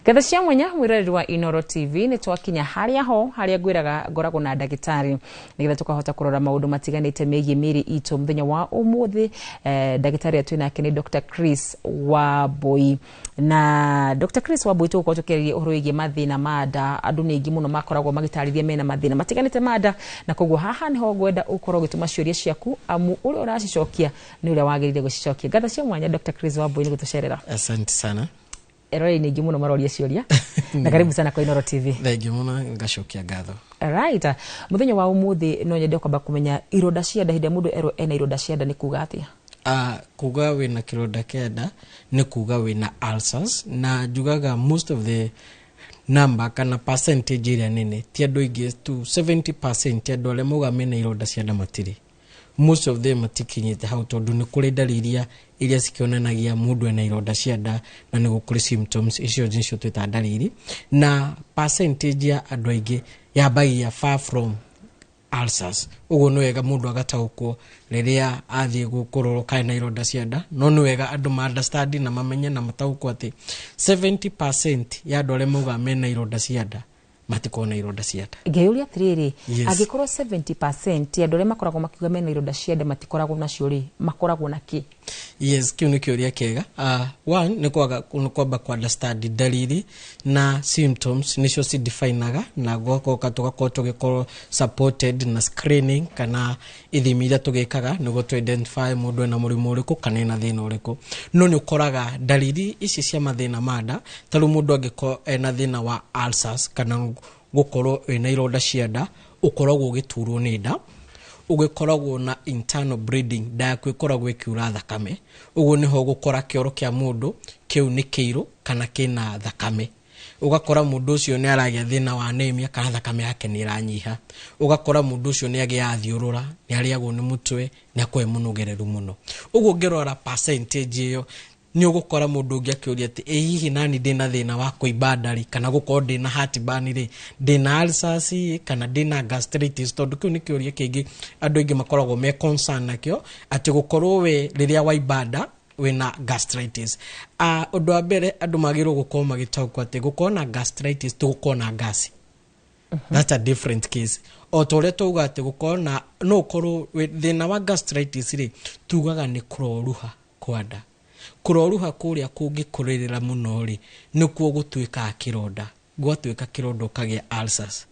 Ngatho cia mwanya mwiroreri wa Inoro TV, nĩ twakinya harĩa ho harĩa ngwĩraga ngoragwo na ndagĩtarĩ nĩgetha tũkahota kũrora maũndũ matiganĩte megiĩ mĩĩrĩ itũ. Mũthenya wa ũmũthĩ ndagĩtarĩ atwĩ nake nĩ Dr. Chris Wambui, na Dr. Chris Wambui tũgũkorwo tũkĩarĩria ũhoro wĩgiĩ mathĩna ma nda. Andũ nĩ aingĩ mũno makoragwo magĩtarĩria mena mathĩna matiganĩte ma nda, na koguo haha nĩho ngwenda ũkorwo ũgĩtũma ciũria ciaku, amu ũrĩa ũracicokia nĩ ũrĩa wagĩrĩire gũcicokia. Ngatho cia mwanya, Dr. Chris Wambui, nĩ gũtũcerera. Asante sana. Eroreri nĩ aingĩ mũno maroria ciũria, na karibu sana kwa Inoro TV. Thengiũ mũno, ngacokia ngatho. Right. Mũthenya wa ũmũthĩ no nyende kwamba kũmenya ironda cia nda. Hĩndĩ ĩrĩa mũndũ erwo ena ironda cia nda nĩ kuga atĩa? Kuga wĩna kĩronda kĩa nda nĩ kuga wĩna ulcers, na njugaga most of the number kana percentage ĩrĩa nene, ti andũ aingĩ tu, 70% andũ arĩa mauga mena ironda cia nda matirĩ, most of them matikinyĩte hau, tondũ nĩ kũrĩ ndariri iria cikĩonanagia mũndũ ena ironda cia nda, na nĩ gũkũrĩ symptoms. Icio nĩcio twĩta ndariri, na percentage ya andũ aingĩ yambagia far from ulcers. Ũguo nĩ wega mũndũ agataũkwo rĩrĩa athiĩ kũrorwo kana na ironda cia nda. No nĩ wega andũ ma understand na mamenye na mataũkwo atĩ 70% ya andũ arĩa maugaga mena ironda cia nda matikorwo na ironda cia nda. Ngeyũria atĩrĩrĩ, Yes. angĩkorwo 70% ya andũ arĩa makoragwo makiuga mena ironda cia nda matikoragwo nacio rĩ, makoragwo na kĩ? Yes, kĩu nĩ kĩũria kĩega. One nĩ kwaga nĩ kwamba ku understand ndariri na symptoms nĩcio cidefinaga, na gwakoka tũgakorwo tũgĩkorwo supported na screening kana ithimi iria tũgĩkaga nĩguo tu identify mũndũ ena mũrimũ ũrĩkũ kana ena thĩna ũrĩkũ. No nĩ ũkoraga ndariri ici cia mathĩna ma nda, ta rĩu mũndũ angĩkorwo ena thĩna wa ulcers kana gũkorwo wĩna ironda cia nda, ũkoragwo ũgĩturwo nĩ nda, ũgĩkoragwo na internal bleeding, nda yaku ĩkoragwo ĩkiura thakame. Ũguo nĩho ũgũkora kĩoro kĩa mũndũ kĩu nĩ kĩirũ kana kĩna thakame. Ũgakora mũndũ ũcio nĩ aragĩa thĩna wa anemia kana thakame yake nĩ ĩranyiha. Ũgakora mũndũ ũcio nĩ agĩaga thiũrũra, nĩ arĩagwo nĩ mũtwe, nĩ akoragwo e mũnogereru mũno. Ũguo ũngĩrora percentage ĩyo, nĩ ũgũkora mũndũ ũngĩ akĩũria atĩ ĩ hihi nani ndĩna thĩna wa kũimba nda rĩ, kana gũkorwo ndĩna heartburn rĩ, ndĩna ulcers kana ndĩna gastritis? Tondũ kĩu nĩ kĩũria kĩngĩ andũ aingĩ makoragwo me concern nakĩo, atĩ gũkorwo we rĩrĩa waimba nda wĩna gastritis. Ũndũ wa mbere andũ magĩrĩirwo gũkorwo magĩtaũkwo atĩ gũkorwo na gastritis ti gũkorwo na gasi. That's a different case. O ta ũrĩa twauga atĩ gũkorwo na no ũkorwo thĩna wa gastritis rĩ, tugaga nĩ kũroruha kwa nda. Kũroruha kũrĩa kũngĩkũrĩrĩra mũno rĩ, nĩkuo gũtuĩkaga kĩronda. Gwatuĩka kĩronda ũkagĩa ulcers.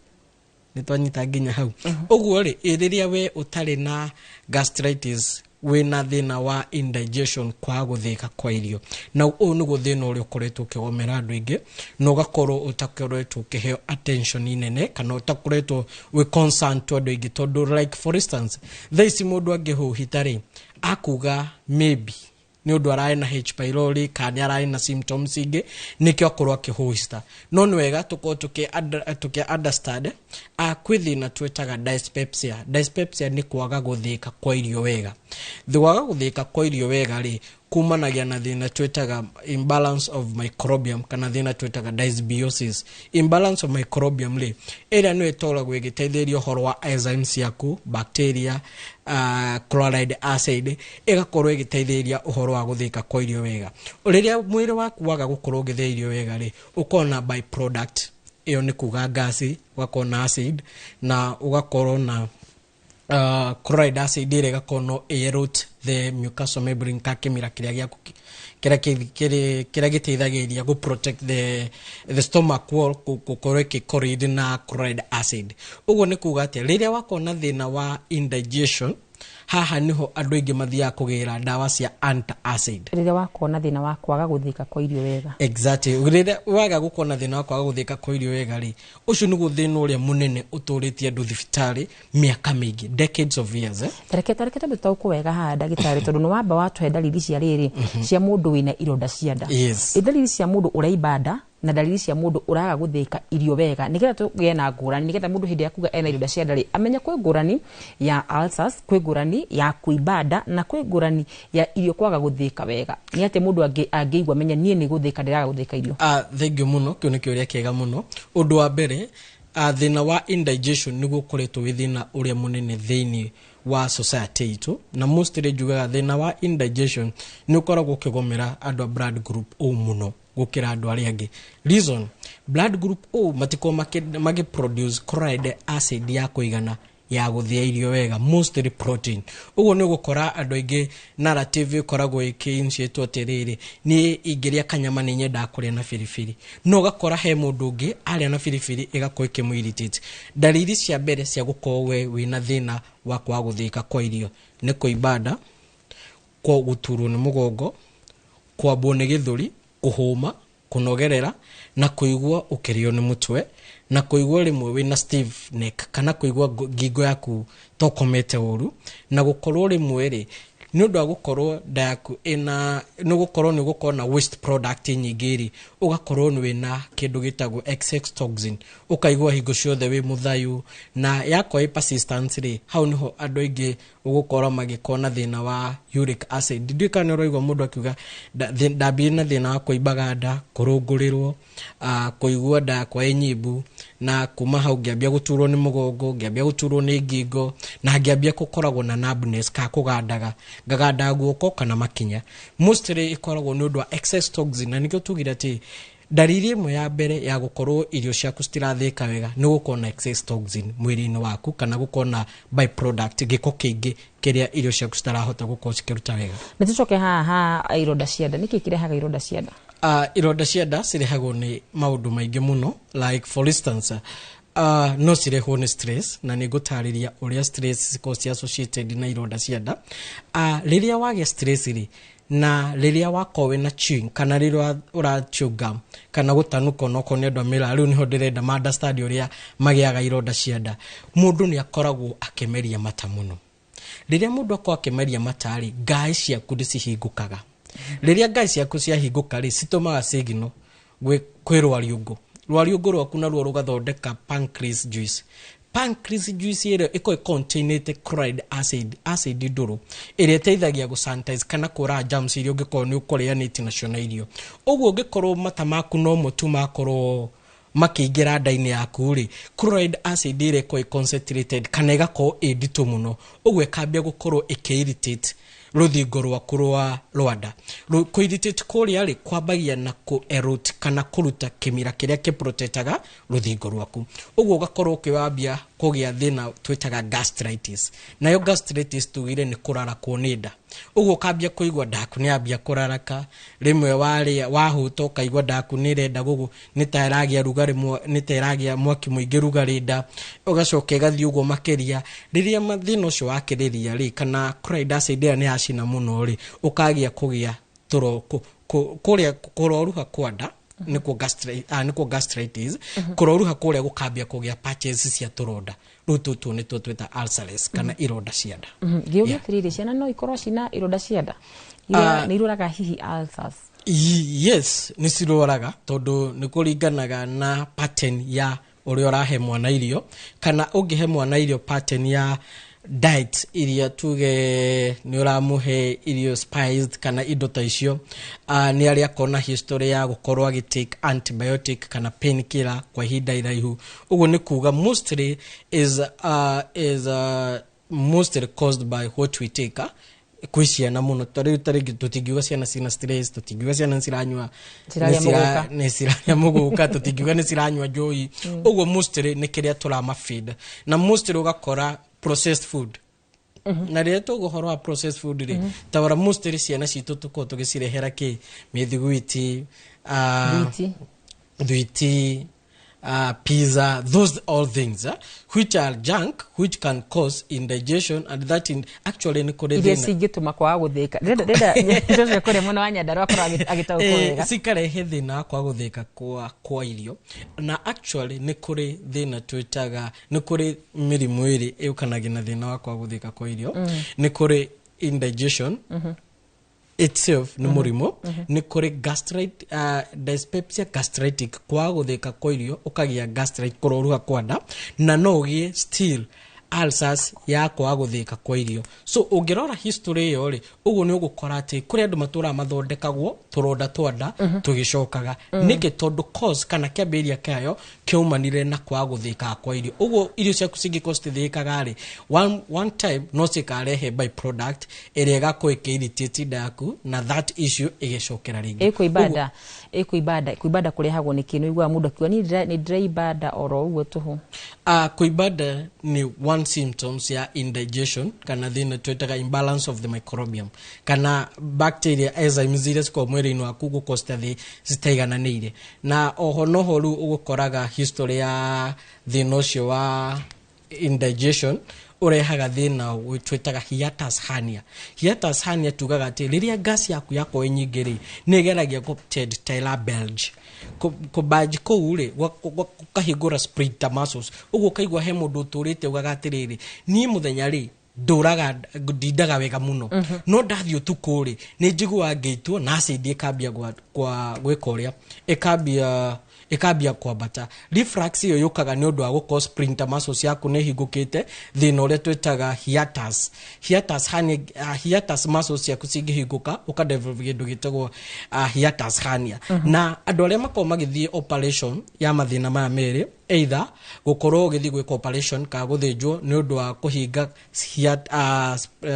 Nĩ twanyita nginya hau? Ũguo rĩ, ĩ rĩrĩa we ũtarĩ na gastritis, wĩna thĩna wa indigestion, kwaga gũthĩĩka kwa irio, na ũyũ nĩguo thĩna ũrĩa ũkoretwo ũkĩgomera andũ aingĩ na ũgakorwo ũtakoretwo ũkĩheo attention nene kana ũtakoretwo wĩ concern to andũ aingĩ. Tondũ like for instance, thaa ici mũndũ angĩhũhita rĩ, akuga maybe nĩ ũndũ ararĩ na H pylori kana nĩ ararĩ na symptoms ingĩ nĩkĩo akorwo akĩhũhita. No nĩ wega tũkorwo tũkĩ understand kwĩ thĩna twĩtaga dyspepsia. Dyspepsia nĩ kwaga gũthĩĩka kwa irio wega. Kwaga gũthĩĩka kwa irio wega rĩ, kumanagia na thĩna twĩtaga imbalance of microbiome kana thĩna twĩtaga dysbiosis. Imbalance of microbiome rĩ, ĩrĩa nĩyo ĩtoragwo ĩgĩteithĩrĩria ũhoro wa enzymes ciaku, bacteria, chloride acid, ĩgakorwo ĩgĩteithĩrĩria ũhoro wa gũthĩĩka kwa irio wega. Rĩrĩa mwĩrĩ waku waga gũkorwo ũgĩthĩa irio wega rĩ, ũkorwo na byproduct ĩyo, nĩ kuga gasi, ũgakorwo na acid na ũgakorwo na chloride acid ĩrĩa ĩgakorwo no erode the mucosal membrane ka kĩmira kĩrĩa gĩaku kĩrĩa kĩrĩa gĩteithagĩrĩria gũ protect the stomach wall gũkorwo ĩkĩ na chloride acid. Ũguo nĩ kuga atĩa? Rĩrĩa wakorwo na thĩna wa indigestion, haha nĩho andũ aingĩ mathiaga kũgĩra ndawa cia antacid. Rĩrĩa wakorwo na thĩna wa kwaga gũthĩka kwa irio wega. Exactly. Rĩrĩa waga gũkorwo na thĩna wa kwaga gũthĩka kwa irio wega rĩ, ũcio nĩguo thĩna ũrĩa mũnene ũtũrĩtie andũ thibitarĩ mĩaka mĩingĩ, decades of years, eh? Tareke tondũ taũkwo wega haha, ndagĩtarĩ, tondũ nĩ wamba watũhe ndariri cia rĩrĩ cia mũndũ wĩna ironda cia nda. Yes. Ĩ ndariri cia mũndũ ũraimba nda na ndariri cia mũndũ ũraga gũthĩka irio wega, nĩgetha tũgĩe na ngũrani, nĩgetha mũndũ hĩndĩ ya kuga ena ironda cia nda rĩ, amenye kwĩ ngũrani ya ulcers, kwĩ ngũrani ya kũimba nda, na kwĩ ngũrani ya irio kwaga gũthĩka wega. Nĩ atĩ mũndũ angĩigua amenye niĩ nĩ gũthĩka ndĩraga gũthĩka irio? Thengiũ mũno, kĩu nĩ kĩũria kĩega mũno. Ũndũ wa mbere, thĩna wa indigestion nĩguo ũkoretwo wĩ thĩna ũrĩa mũnene thĩinĩ wa society itũ, na mostly njugaga thĩna wa indigestion nĩ ũkoragwo ũkĩgomera andũ a blood group O mũno. Gũkĩra andũ arĩa angĩ. Reason, blood group O matikoragwo magĩ produce chloride acid ya kũigana ya gũthĩa irio wega, mostly protein. Ũguo nĩ ũgũkora andũ aingĩ narrative ĩkoragwo ĩkĩ-initiate atĩrĩrĩ, niĩ ingĩrĩa kanyama nĩ nyendaga kũrĩa na biribiri, no ũgakora he mũndũ ũngĩ arĩa na biribiri ĩgakorwo ĩkĩmũ irritate. Ndariri cia mbere cia gũkorwo we wĩna thĩna wa kwaga gũthĩĩka kwa irio nĩ kũimba nda, gũturwo nĩ mũgongo, kwambwo nĩ gĩthũri, kũhũma, kũnogerera na kũigua ũkĩrĩo nĩ mũtwe, na kũigua rĩmwe wĩna stiff neck kana kũigua ngingo yaku tokomete ũru, na gũkorwo rĩmwe rĩ nĩ ũndũ wa gũkorwo nda yaku ĩna nĩ gũkorwo nĩ gũkorwo na waste product nyingĩ rĩ, ũgakorwo nĩ wĩna kĩndũ gĩtagwo excess toxin, ũkaigua hingo ciothe wĩ mũthayu, na yakorwo ĩ persistent rĩ, hau nĩho andũ aingĩ ũgũkorwo magĩkorwo na thĩna wa uric acid. Ndiũĩ kana nĩ ũraigua mũndũ akiuga ndambirie na thĩna wa kũimbaga nda, kũrũngũrĩrwo, kũigua nda yakwa ĩ nyimbu, na kuma hau ngĩambia gũturwo nĩ mũgongo, ngĩambia gũturwo nĩ ngingo, na ngĩambia gũkoragwo na numbness ka kũgandaga, ngagandaga guoko kana makinya. Mostly ĩkoragwo nĩ ũndũ wa excess toxin, na nĩkĩo tugire atĩ ndariri ĩmwe ya mbere ya gũkorwo irio ciaku citirathĩka wega nĩ gũkorwo na excess toxin mwĩrĩ-inĩ waku, kana gũkorwo na byproduct, gĩko kĩingĩ kĩrĩa irio ciaku citarahota gũkorwo cikĩruta wega. Nĩ tũcoke haha ha ironda cia nda. Nĩkĩ kĩrehaga ironda cia nda? Ironda cia nda cirehagwo nĩ maũndũ maingĩ mũno. Like for instance, no cirehwo nĩ stress, na nĩ ngũtarĩria ũrĩa stress cikoragwo ci associated na ironda cia nda. Rĩrĩa wagĩa stress rĩ, na rĩrĩa wakorwo wĩna chewing, kana rĩrĩa ũra chew gum kana gũtanuka, onokorwo nĩ andũ a mĩraa, rĩu nĩho ndĩrenda ma understand ũrĩa magĩaga ironda cia nda. Mũndũ nĩ akoragwo akĩmeria mata mũno. Rĩrĩa mũndũ akorwo akĩmeria mata rĩ, ngaĩ ciaku nĩ cihingũkaga. Rĩrĩa ngaĩ ciaku ciahingũka rĩ, citũmaga signal kwĩ rwariũngũ. Rwariũngũ rwaku naruo rũgathondeka pancreas juice. Pancreas juice ĩrĩa ĩkoragwo ĩcontainĩte chloride acid, acid ndũrũ ĩrĩa ĩteithagia gũ sanitize kana kũraga germs iria ũngĩkorwo nĩ ũkũrĩanĩtie nacio na irio. Ũguo ũngĩkorwo mata maku no mo tu makorwo makĩingĩra nda-inĩ yaku rĩ, chloride acid ĩrĩa ĩkoragwo ĩ concentrated kana ĩgakorwo ĩ nditũ mũno, ũguo ĩkambia gũkorwo ĩkĩ irritate rũthingo rwaku rwa rwanda. Kũ irritate kũrĩa rĩ, kwambagia na kũ erode kana kũruta kĩmira kĩrĩa kĩprotectaga rũthingo rwaku. Ũguo ũgakorwo ũkĩwambia kũgĩa thĩna twĩtaga gastritis. Nayo gastritis tugire nĩ kũrarakwo nĩ nda. Ũguo ũkambia kũigua nda yaku nĩ yambia kũraraka. Rĩmwe warĩa wahũta ũkaigua nda yaku nĩ ĩrenda gũgũ nĩ ta ĩragĩa rugarĩ, nĩ ta ĩragĩa mwaki mũingĩ rugarĩ nda, ũgacoka ĩgathiĩ ũguo makĩria. Rĩrĩa thĩna ũcio wakĩrĩria rĩ, kana chloride acid ĩrĩa nĩ yacina mũno rĩ, ũkagĩa kũgĩa tũro kũrĩa kũroruha kwa nda, nĩkuo nĩkuo gastritis. Kũroruha kũrĩa gũkambia kũgĩa patches cia tũronda. Rĩu tũtũ nĩtuo twĩta ulcers kana ironda cia nda. Ngĩũria atĩrĩrĩ, ciana no ikorwo cina ironda cia nda iria nĩ irwaraga hihi ulcers? Yes, nĩ cirwaraga, tondũ nĩ kũringanaga na pattern ya ũrĩa ũrahe mwana irio, kana ũngĩhe mwana irio pattern ya diet iria tuge nĩ ũramũhe irio spiced kana indo ta icio, nĩ arĩa akorwo na history ya gũkorwo agĩtake antibiotic kana painkiller kwa ihinda iraihu. Ũguo nĩ kuga mostly is mostly caused by what we take. Kwĩ ciana mũno, tarĩu tarĩngĩ tũtingiuga ciana cina stress, tũtingiuga ciana nĩ ciranyua Cirarĩa mũgũka. Nĩ cirarĩa mũgũka, tũtingiuga nĩ ciranyua njohi. Ũguo mostly nĩ kĩrĩa tũrama feed, na mostly ũgakora processed food. Na rĩrĩa tuga ũhoro wa processed food rĩ, ta ũrĩa mostly ciana citũ tũkoragwo tũgĩcirehera kĩ mĩthiguiti, Thwiti. Thwiti, pizza, those all things, which are junk, which can cause indigestion, and that in actually nĩ kũrĩ iria thĩna cingĩtũma kwaga gũthĩka. Ndĩrenda njoce kũrĩa mwena wa Nyandarua akorwo agĩtaũkwo wega. Cikarehe thĩna wa kwaga gũthĩka kwa irio. Na actually nĩ kũrĩ thĩna twĩtaga, nĩ kũrĩ mĩrimũ ĩrĩ ĩũkanagia na thĩna wa kwaga gũthĩka kwa irio. Nĩ kũrĩ indigestion itself nĩ mũrimũ, nĩ kũrĩ dyspepsia gastritic, kwaga gũthĩka kwa irio ũkagĩa gastritis, kũroruha kwa nda, na no ũgĩe still Ulcers ya kwaga gũthĩka kwa irio. So ũngĩrora history ĩyo rĩ, ũguo nĩ ũgũkora atĩ kũrĩ andũ matũraga mathondekagwo tũronda twa nda tũgĩcokaga. Nĩkĩ? Tondũ cause kana kĩambĩrĩria kĩayo kĩaumanire na kwaga gũthĩka kwa irio. Ũguo irio ciaku cingĩkorwo citithĩkaga rĩ, one time no cikarehe by product ĩrĩa ĩgakorwo ĩkĩ-irritate nda yaku, na that issue ĩgĩcokera rĩngĩ. Ĩkũimba nda, ĩkũimba nda. Kũimba nda kũrehagwo nĩ kĩ? Nĩ ũiguaga mũndũ akiuga, "Niĩ nĩ ndĩraimba nda oro ũguo tũhũ." Kũimba nda nĩ one symptoms ya indigestion, kana thĩna twĩtaga imbalance of the microbiome, kana bacteria enzymes iria cikoragwo mwĩrĩ-inĩ waku gũkorwo citaigananĩire. Na oho noho rĩu ũgũkoraga history ya thĩna ũcio wa indigestion ũrehaga thĩna twĩtaga hiatus hernia. Hiatus hernia tugaga atĩ rĩrĩa gas yaku yakorwo ĩ nyingĩ rĩ, nĩ ĩgeragia kũ tela bulge. Kũ kũu rĩ, gũkahingũra sphincter muscles. Ũguo ũkaigua he mũndũ ũtũrĩte ugaga atĩrĩrĩ, "Niĩ mũthenya rĩ, ndũraga ndindaga wega mũno, no ndathiĩ ũtukũ rĩ, nĩ njiguaga ngĩitwo na acid ĩkambia gwĩka ũrĩa ĩkambia kwambata." Reflux ĩyo yũkaga nĩ ũndũ wa gũkorwo sphincter muscles yaku nĩ hingũkĩte, thĩna ũrĩa twĩtaga hiatus hernia. Hiatus muscles ciaku cingĩhingũka, ũka develop kĩndũ gĩtagwo hiatus hernia. Na andũ arĩa makoragwo magĩthiĩ operation ya mathĩna maya merĩ, either gũkorwo ũgĩthiĩ gwĩka operation kana gũthĩnjwo nĩ ũndũ wa kũhinga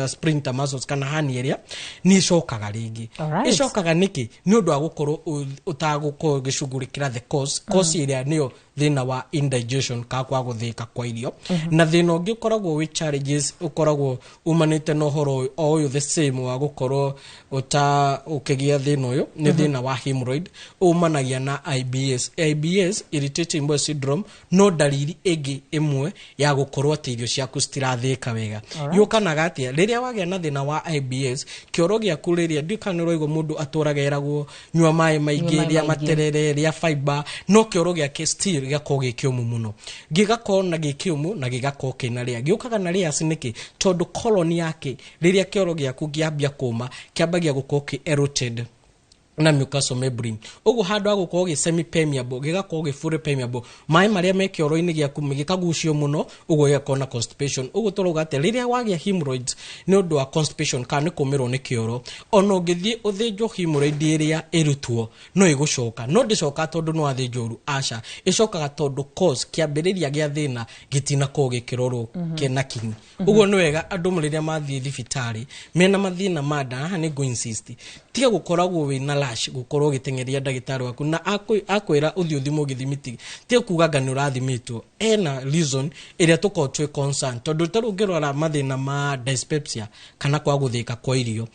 sphincter muscles kana hernia ĩrĩa, nĩ ĩcokaga rĩngĩ. Ĩcokaga nĩkĩ? Nĩ ũndũ wa gũkorwo ũtagũkorwo ũgĩcugurĩkĩra the cause ĩrĩa nĩyo thĩna wa indigestion kana kwa gũthĩka kwa irio. Na thĩna ũngĩ ũkoragwo wĩ challenges, ũkoragwo umanĩte na ũhoro ũyũ o ũyũ the same wa gũkorwo ũta ũkĩgĩa thĩna ũyũ, nĩ thĩna wa hemorrhoid umanagia na IBS. IBS, irritating bowel syndrome, no ndariri ĩngĩ ĩmwe ya gũkorwo atĩ irio ciaku citirathĩka wega. Yũkanaga atĩa? Rĩrĩa wagĩa na thĩna wa IBS, kĩoro gĩaku rĩrĩa ndiũ kana nĩ ũraigua mũndũ atũraga eragwo, "Nyua maĩ maingĩ, Nyua maĩ rĩa maingĩ." materere, rĩa fiber," no kĩoro gĩake still gĩgakorwo gĩ kĩũmũ mũno, gĩgakorwo na gĩ kĩũmũ na gĩgakorwo kĩna rĩa gĩũkaga na rĩas. Nĩkĩ? Tondũ colon yake, rĩrĩa kĩoro gĩaku kĩambia kũma, kĩambagia gũkorwo kĩ eroded na mucosal membrane. Ũguo handũ ha gũkorwo gĩ semi permeable, gĩgakorwo gĩ fully permeable. Maĩ marĩa me kĩoro-inĩ gĩaku gĩkagucio mũno, ũguo gĩgakorwo na constipation. Ũguo tũrauga atĩ rĩrĩa wagĩa hemorrhoids nĩ ũndũ wa constipation kana nĩ kũmĩrwo nĩ kĩoro, ona ũngĩthiĩ ũthĩnjwo hemorrhoid ĩrĩa ĩrutwo, no ĩgũcoka. No ndĩcokaga tondũ nĩ wathĩnjwo ũru, aca. Ĩcokaga tondũ cause, kĩambĩrĩria gĩa thĩna gĩtinakorwo gĩkĩrorwo kĩna kinyi. Ũguo nĩ wega andũ rĩrĩa mathiĩ thibitarĩ mena mathĩna ma nda, haha nĩ ngũ insist, tiga gũkoragwo wĩna rush gũkorwo ũgĩteng'eria ndagĩtarĩ waku na akwĩra ũthiĩ ũthimwo gĩthimi, tiga kuga anga nĩ ũrathimĩtwo. Ena reason ĩrĩa tũkorwo twĩ concern, tondũ tarĩu ũngĩrora mathĩna ma dyspepsia kana kwa gũthĩka kwa irio,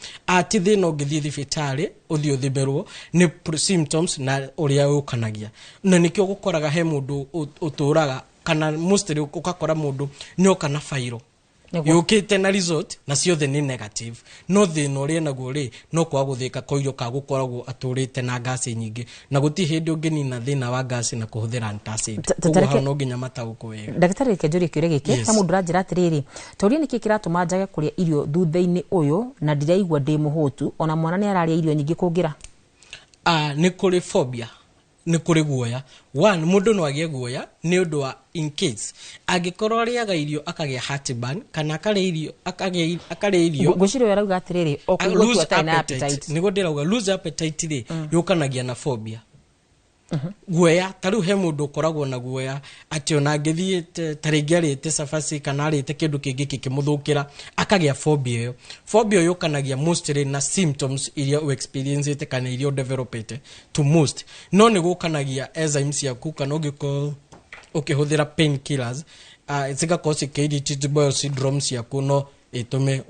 ti thĩna ũngĩthiĩ thibitarĩ ũthiĩ ũthimĩrwo, nĩ symptoms na ũrĩa ũkanagia. Na nĩkĩo gũkoraga he mũndũ ũtũraga kana mostly ũgakora mũndũ nĩ oka na fairo yũkĩte na result na ciothe nĩ negative, no thĩna ũrĩa naguo rĩ, no kwaga gũthĩka kwa irio ka gũkoragwo atũrĩte na ngasi nyingĩ, na gũtirĩ hĩndĩ ũngĩnina thĩna wa ngasi na kũhũthĩra antacid. Ũguo hau no nginya mataũkwo wega. Ndagĩtarĩ, reke njũrie kĩũria gĩkĩ. Yes. He mũndũ ũranjĩra atĩrĩrĩ, toria nĩkĩ kĩratũma njage kũrĩa irio thutha-inĩ ũyũ na ndiraigua ndĩ mũhũtu, ona mwana nĩ ararĩa irio nyingĩ kũngĩra. Nĩ kũrĩ phobia, nĩ kũrĩ guoya. One, mũndũ no agĩe guoya nĩ ũndũ wa in case angĩkorwo arĩaga irio akagĩa heartburn, kana akarĩa irio akarĩa irio. Ngwĩciria ũyũ arauga atĩrĩrĩ, o kũigua tu lose atarĩ na appetite. appetite. Nĩguo ndĩrauga, lose appetite rĩ, yũkanagia na phobia, guoya. Ta rĩu he mũndũ ũkoragwo na guoya atĩ ona angĩthiĩ ta rĩngĩ arĩte cabaci kana arĩte kĩndũ kĩngĩ kĩkĩmũthũkĩra, akagĩa phobia ĩyo. Phobia ĩyo yũkanagia mostly na symptoms iria ũexperiencĩte kana iria ũdevelopĩte to most, no nĩ gũkanagia enzymes ciaku kana ũngĩkorwo ũkĩhũthĩra painkillers, cigakorwo cikĩ bowel syndrome ciaku, no ĩtũme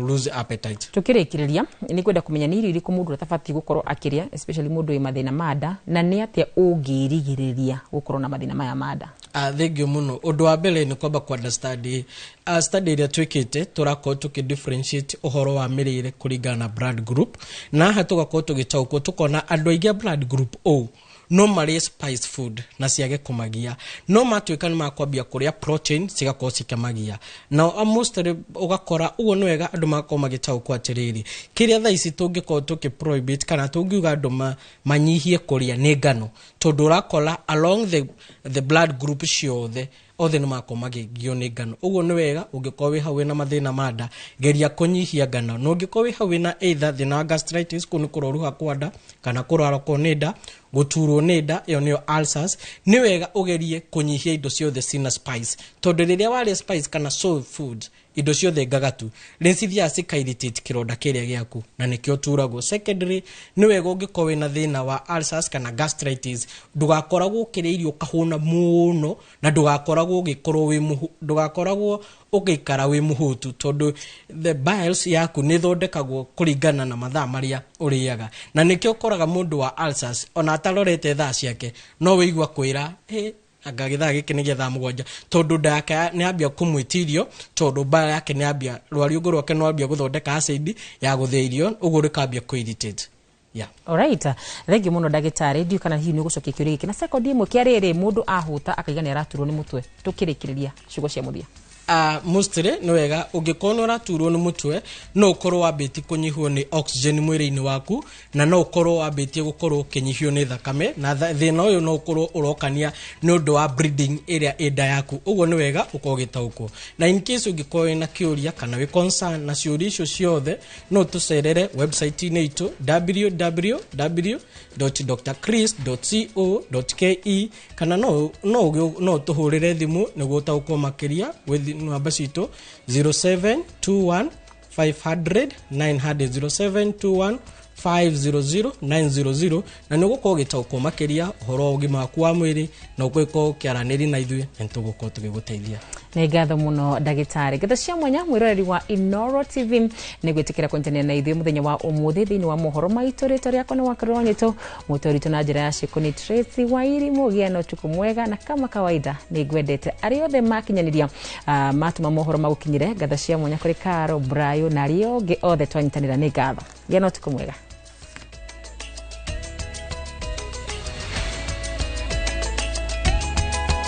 lose appetite. Tukĩrĩkĩrĩria, nĩ kwenda kũmenya nĩ irio irĩkũ mũndũ atabatiĩ gũkorwo akĩrĩa, especially mũndũ wĩ mathĩna ma nda, na nĩ atĩa ũngĩrigĩrĩria gũkorwo na mathĩna maya ma nda? Thank you mũno. Ũndũ wa mbere nĩ kwamba ku understand study ĩrĩa twĩkĩte, tũrakorwo tũkĩ differentiate ũhoro wa mĩrĩre kũringana na blood group, na haha tũgakorwo tũgĩtaũkwo, tũkona andũ aingĩ a blood group O no marĩe spice food na ciage kũmagia, no matuĩka nĩ makwambia kũrĩa protein cigakorwo cikĩmagia. Na mostly ũgakora ũguo nĩ wega andũ magakorwo magĩtaũkwo atĩrĩrĩ, kĩrĩa thaa ici tũngĩkorwo tũkĩ prohibit kana tũngiuga andũ manyihie kũrĩa nĩ ngano, tondũ ũrakora along the blood group ciothe. Othe nĩ makorwo makĩgio nĩ ngano. Ũguo nĩ wega ũngĩkorwo wĩ hau wĩna mathĩna ma nda, geria kũnyihia ngano. Na ũngĩkorwo wĩ hau wĩna either thĩna wa gastritis, kũu nĩ kũroruha kwa nda kana kũrarakwo nĩ nda, gũturwo nĩ nda, ĩyo nĩyo ulcers, nĩ wega ũgerie kũnyihia indo ciothe cina spice, tondũ rĩrĩa warĩa spice kana soul food, indo ciothe ngagatu, nĩ cithiaga cika-irritate kĩronda kĩrĩa gĩaku na nĩkĩo turagwo. Secondary, nĩ wega ũngĩkorwo wĩna thĩna wa ulcers kana gastritis, ndũgakoragwo ũkĩrĩa irio ũkahũna mũno, na ndũgakoragwo ũgĩkorwo wĩ ndũgakoragwo ũgĩikara wĩ mũhũtu, tondũ the biles yaku nĩ ĩthondekagwo kũringana na mathaa marĩa ũrĩaga. Na nĩkĩo ũkoraga mũndũ wa ulcers ona atarorete thaa ciake, no wĩigua kwĩra, "Hey, anga gĩthaa gĩkĩ nĩ gĩa thaa 7," tondũ nda yake nĩ yambia kũmwĩtia irio, tondũ mbara yake nĩ yambia, rwariũngũ rwake nĩ rwambia gũthondeka acid ya gũthĩa irio, ũguo rĩkambia kũ irritate, yeah. Alright, thengiũ mũno ndagĩtarĩ. Ndiũ kana hihi nĩ ũgũcokia kĩũria gĩkĩ na sekondi ĩmwe, kĩa rĩrĩ mũndũ ahũta akaiga nĩ araturwo nĩ mũtwe. Tũkĩrĩkĩrĩria, ciugo cia mũthia. Mostly nĩ wega ũngĩkorwo nĩ ũraturwo nĩ mũtwe, no ũkorwo wambĩtie kũnyihwo nĩ oxygen mwĩrĩ-inĩ waku, na no ũkorwo wambĩtie gũkorwo ũkĩnyihio nĩ thakame, na thĩna ũyũ no ũkorwo ũrokania nĩ ũndũ wa bleeding ĩrĩa ĩ nda yaku. Ũguo nĩ wega ũkorwo ũgĩtaũkwo. Na in case ũngĩkorwo wĩna kĩũria kana wĩ concern na ciũria icio ciothe, no tũcerere website-inĩ itũ www.drchris.co.ke, kana no tũhũrĩre thimũ nĩguo ũtaũkwo makĩria gwĩ namba citũ 0721 500 900, 0721 500 900, na nĩ ũgũkorwo ũgĩtaũkwo makĩria ũhoro wa ũgima waku wa mwĩrĩ, na ũgũkorwo ũkĩaranĩria na ithuĩ na nĩ tũgũkorwo tũgĩgũteithia. Nĩ ngatho mũno ndagĩtarĩ. Ngatho cia mwanya mwĩroreri wa Inoro TV nĩ gwĩtĩkĩra kũnyitanĩra na ithuĩ mũthenya wa ũmũthĩ thĩinĩ wa mohoro maitũ. Rĩtwa rĩakwa nĩ Wakarũrũ Nyĩtũ, mũtwe witũ na njĩra ya ciĩko nĩ Tracy Wairimu. Gĩa na ũtukũ mwega, na kama kawaida nĩ ngwendete. Arĩa othe makinyanĩria matũma mohoro magũkinyĩre, ngatho cia mwanya kũrĩ Karo Brayo na arĩa othe othe twanyitanĩra, nĩ ngatho. Gĩa na ũtukũ mwega.